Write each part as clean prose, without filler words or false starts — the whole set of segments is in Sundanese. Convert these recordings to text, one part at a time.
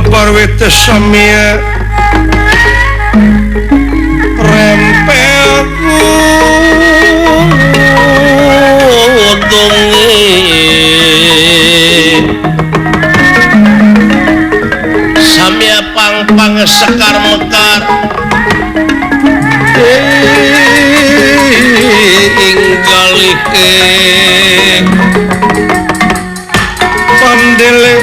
Parwete samia rempel kudungi samia pang-pang sekar mekar ing galike pandele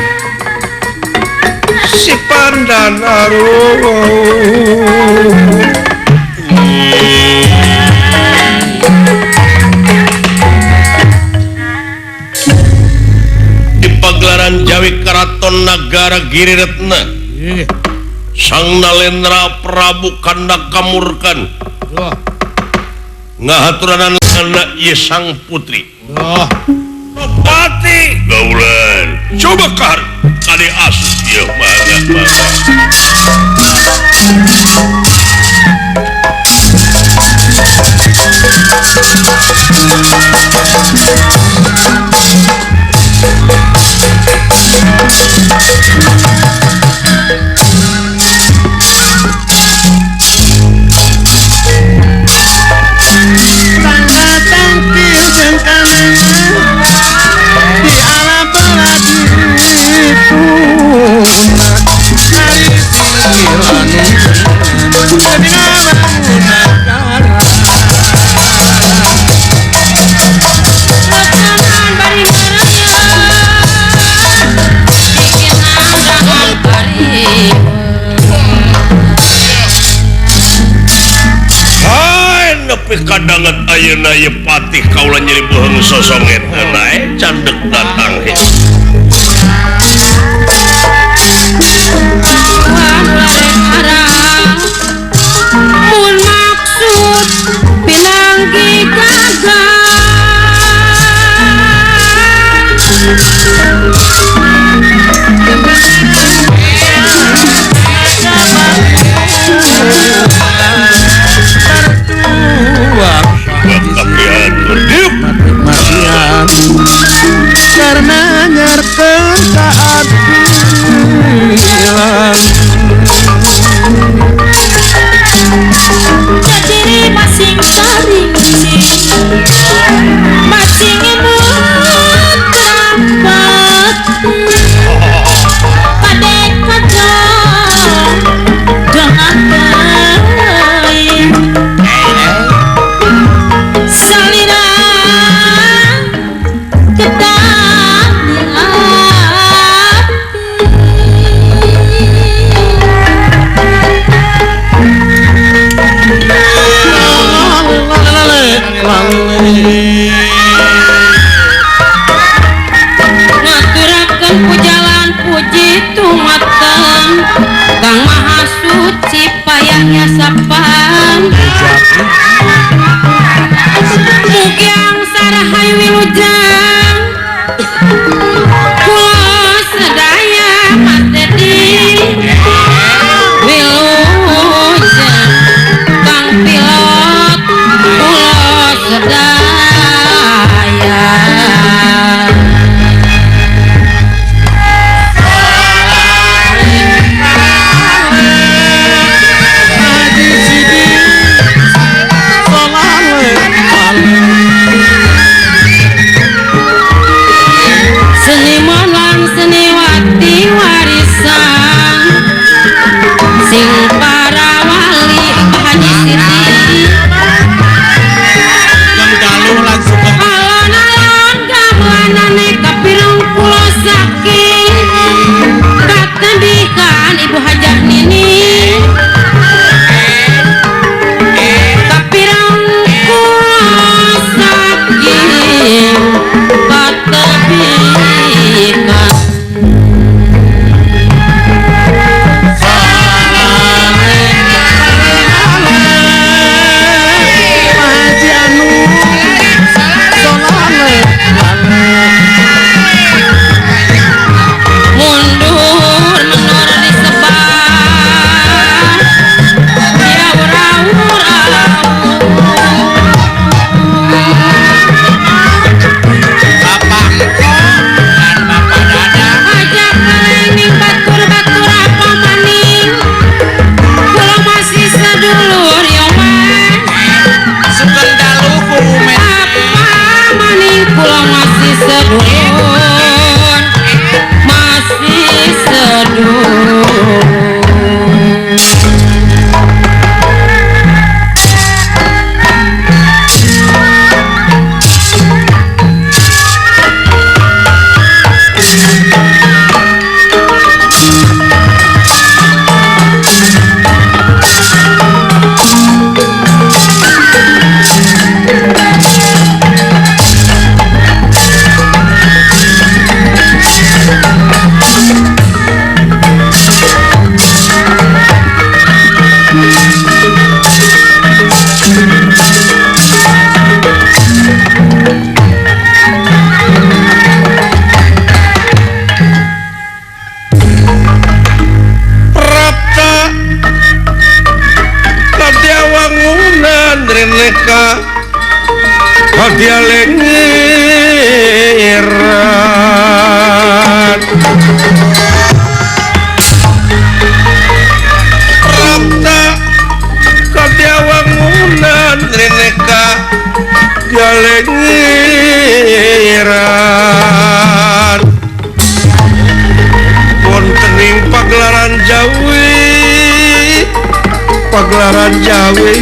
si pandan arum di pagelaran Jawi Keraton Nagara Giriretna Sang Nalendra Prabu Kanda Kamurkan ngahaturanan anak ye sang putri Pati gaulan coba kar kali asus ieu mangga mangga Kadangan ayeuna ieu patih kaula nyeri beuheung sosonget nae candek datang he. Mun maksud pinanggi gagal karena nyerten keadilan jadi masing saring masing imut rapat padek kacang jangan baik salira ngaturakeun pujalan puji tumateng Kang Maha Suci payahnya sapan mugi angsara hayu wilujeng kula sadaya Mas Dedi wilujeng Kang Pilot kula sedaya. Rineka Hadialengiran Prapta Kadiawangunan Rineka Dialengiran wontening pagelaran Jawi pagelaran Jawi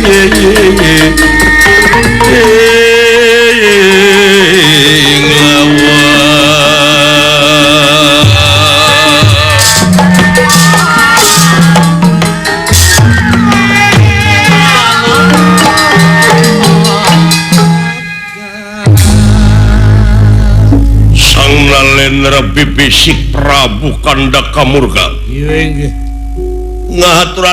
Sang Nalendra Bibisik Prabu Kanda Kamurka ngahaturan